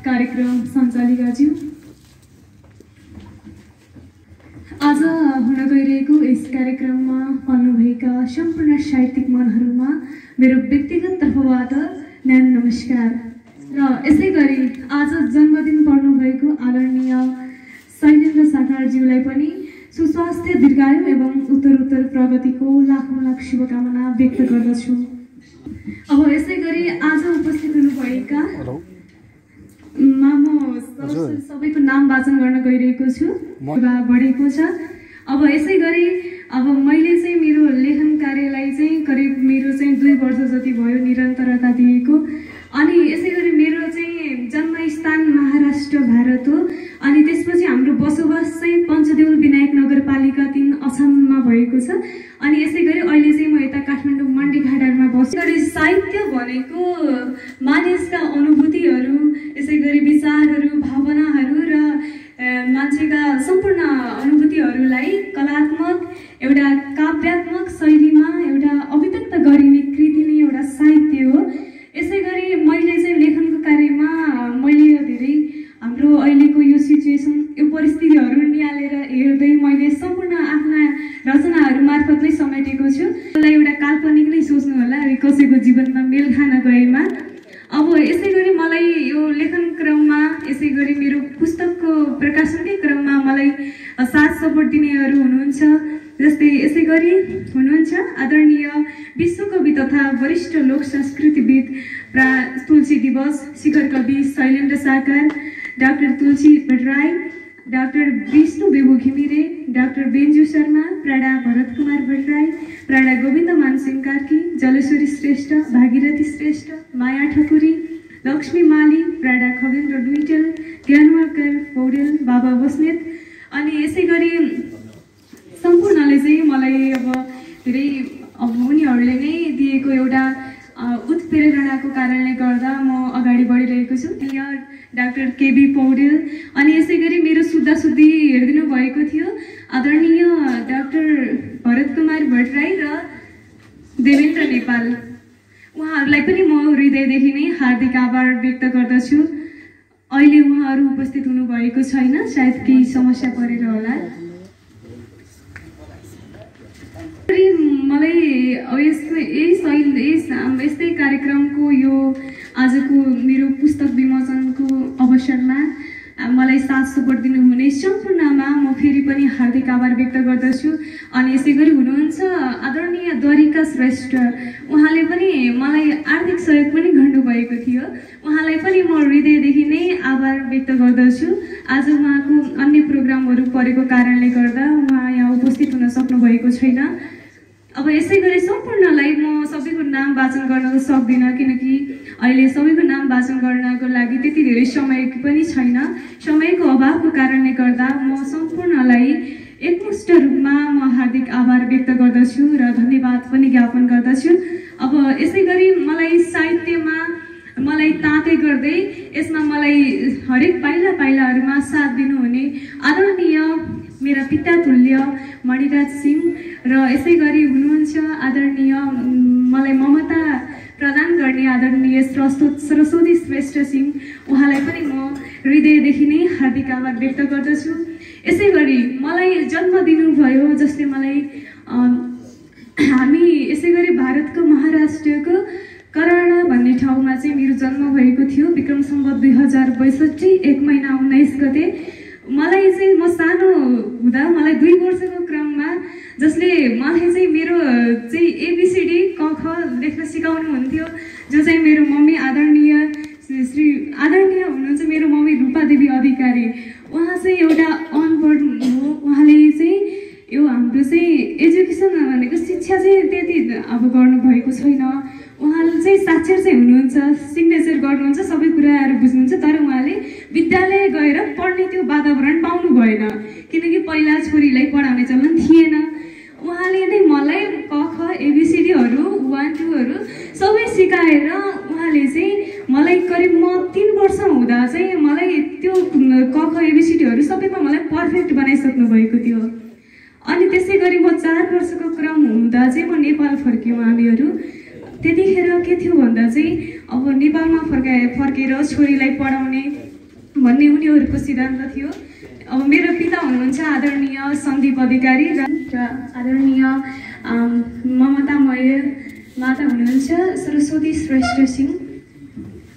कार्यक्रम सञ्चालिकाज्यू, आज हुन गइरहेको यस कार्यक्रममा पढ्नुभएका सम्पूर्ण साहित्यिक मनहरूमा मेरो व्यक्तिगत तर्फबाट न्यानो नमस्कार र यसै गरी आज जन्मदिन पर्नुभएको आदरणीय शैलेन्द्र साकारज्यूलाई पनि सुस्वास्थ्य, दीर्घायु एवं उत्तरोत्तर प्रगतिको लाखौं लाख शुभकामना व्यक्त गर्दछु। अब यसै गरी आज उपस्थित हुनुभएका सबैको नाम वाचन गर्न गइरहेको छु, बढेको छ। अब यसै गरी अब मैले चाहिँ मेरो लेखन कार्यलाई चाहिँ करिब मेरो चाहिँ 2 वर्ष जति भयो निरन्तरता दिएको। अनि यसै गरी मेरो चाहिँ जन्मस्थान महाराष्ट्र भारत हो। अनि त्यसपछि हाम्रो बसोबास चाहिँ पञ्चदेउल विनायक नगरपालिका 3 असममा भएको छ। अनि यसै गरी अहिले चाहिँ म यता काठमाडौँ मण्डीघाटामा बस्छु। गरी साहित्य भनेको मानिसका अनुभूतिहरू, यसै गरी विचारहरू, भावनाहरू र मान्छेका सम्पूर्ण अनुभूतिहरूलाई कलात्मक एउटा काव्यात्मक शैलीमा एउटा अभिव्यक्त गरिने कृति नै एउटा साहित्य हो। यसै गरी मैले चाहिँ लेखनको कार्यमा मैले धेरै हाम्रो अहिलेको यो सिचुएसन, यो परिस्थितिहरू निहालेर हेर्दै मैले सम्पूर्ण आफ्ना रचनाहरू मार्फत नै समेटेको छु। मलाई एउटा काल्पनिक नै सोच्नु होला कसैको जीवनमा मेल खान गएमा। अब यसै गरी मलाई यो लेखन क्रममा, यसै गरी मेरो पुस्तकको प्रकाशनकै क्रममा मलाई साथ सपोर्ट दिनेहरू हुनुहुन्छ। जस्तै यसै गरी हुनुहुन्छ आदरणीय विश्वकवि तथा वरिष्ठ लोक संस्कृतिविद तुलसी दिवस शिखर कवि Shailendra Sakar, doctor Tulsi Bhattarai, doctor Vishnu Bebu Ghimire, doctor Benju Sharma, प्राडा भरत कुमार भट्टराई, प्राडा गोविन्द मानसिंह कार्की, जलेश्वरी श्रेष्ठ, भागीरथी श्रेष्ठ, माया ठकुरी, लक्ष्मी माली, प्राडा खगेन्द्र डुइटेल, ज्ञानवाकर पौडेल, बाबा बस्नेत। अनि यसै गरी सम्पूर्णले चाहिँ मलाई अब धेरै उनीहरूले नै दिएको एउटा उत्प्रेरणाको कारणले गर्दा म अगाडि बढिरहेको छु। यहाँ डाक्टर केबी पौडेल, अनि यसै गरी मेरो सुद्धासुद्धी हेरिदिनु भएको थियो आदरणीय डाक्टर भरत कुमार भट्टराई र देवेन्द्र नेपाल। उहाँहरूलाई पनि म हृदयदेखि नै हार्दिक आभार व्यक्त गर्दछु। अहिले उहाँहरू उपस्थित हुनुभएको छैन, सायद केही समस्या परेर होला। मलाई यस्तै कार्यक्रमको यो आजको मेरो पुस्तक विमोचनको अवसरमा मलाई साथ सपोर्ट दिनुहुने सम्पूर्णमा म फेरि पनि हार्दिक आभार व्यक्त गर्दछु। अनि यसै गरी हुनुहुन्छ आदरणीय द्वारिका श्रेष्ठ, उहाँले पनि मलाई आर्थिक सहयोग पनि गर्नुभएको थियो। उहाँलाई पनि म हृदयदेखि नै आभार व्यक्त गर्दछु। आज उहाँको अन्य प्रोग्रामहरू परेको कारणले गर्दा उहाँ यहाँ उपस्थित हुन सक्नुभएको छैन। अब यसै गरी सम्पूर्णलाई म सबैको नाम वाचन गर्न त सक्दिनँ, किनकि अहिले सबैको नाम वाचन गर्नको लागि त्यति धेरै समय पनि छैन। समयको अभावको कारणले गर्दा म सम्पूर्णलाई एकमुष्ट रूपमा म हार्दिक आभार व्यक्त गर्दछु र धन्यवाद पनि ज्ञापन गर्दछु। अब यसै गरी मलाई साहित्यमा मलाई तातै गर्दै यसमा मलाई हरेक पाइलाहरूमा साथ दिनुहुने आदरणीय मेरा पिता तुल्य मणिराज सिंह र यसै गरी हुनुहुन्छ आदरणीय मलाई ममता प्रदान गर्ने आदरणीय सरस्वती श्रेष्ठ सिंह, उहाँलाई पनि म हृदयदेखि नै हार्दिक आभार व्यक्त गर्दछु। यसै गरी मलाई जन्म दिनुभयो, जसले मलाई हामी यसै गरी भारतको महाराष्ट्रको कराडा भन्ने ठाउँमा चाहिँ मेरो जन्म भएको थियो विक्रम सम्वत 2062 1 महिना 19 गते। मलाई चाहिँ म सानो हुँदा मलाई 2 वर्षको क्रममा जसले मलाई चाहिँ मेरो चाहिँ एबीसीडी क ख लेख्न सिकाउनु हुन्थ्यो, जो चाहिँ मेरो मम्मी आदरणीय हुनुहुन्छ मेरो मम्मी रूपादेवी अधिकारी। उहाँ चाहिँ एउटा अनपढ हो। उहाँले चाहिँ यो हाम्रो चाहिँ एजुकेसन भनेको शिक्षा चाहिँ त्यति अब गर्नुभएको छैन। उहाँले चाहिँ साक्षर चाहिँ हुनुहुन्छ, सिग्नेचर गर्नुहुन्छ, सबै कुराहरू बुझ्नुहुन्छ, तर उहाँले विद्यालय गएर पढ्ने त्यो वातावरण पाउनु भएन, किनकि पहिला छोरीलाई पढाउने चलन थिएन। उहाँले नै मलाई क ख एबीसीडीहरू 1 2हरू सबै सिकाएर उहाँले चाहिँ मलाई करिब म 3 वर्ष हुँदा चाहिँ मलाई त्यो क ख एबीसीडीहरू सबैमा मलाई पर्फेक्ट बनाइसक्नु भएको थियो। अनि त्यसै गरी म 4 वर्षको क्रम हुँदा चाहिँ म नेपाल फर्क्यौँ हामीहरू। त्यतिखेर के थियो भन्दा चाहिँ अब नेपालमा फर्केर छोरीलाई पढाउने दाजुहरूको सिद्धान्त थियो। अब मेरो पिता हुनुहुन्छ आदरणीय सन्दीप अधिकारी र आदरणीय ममतामय माता हुनुहुन्छ सरस्वती श्रेष्ठ सिंह।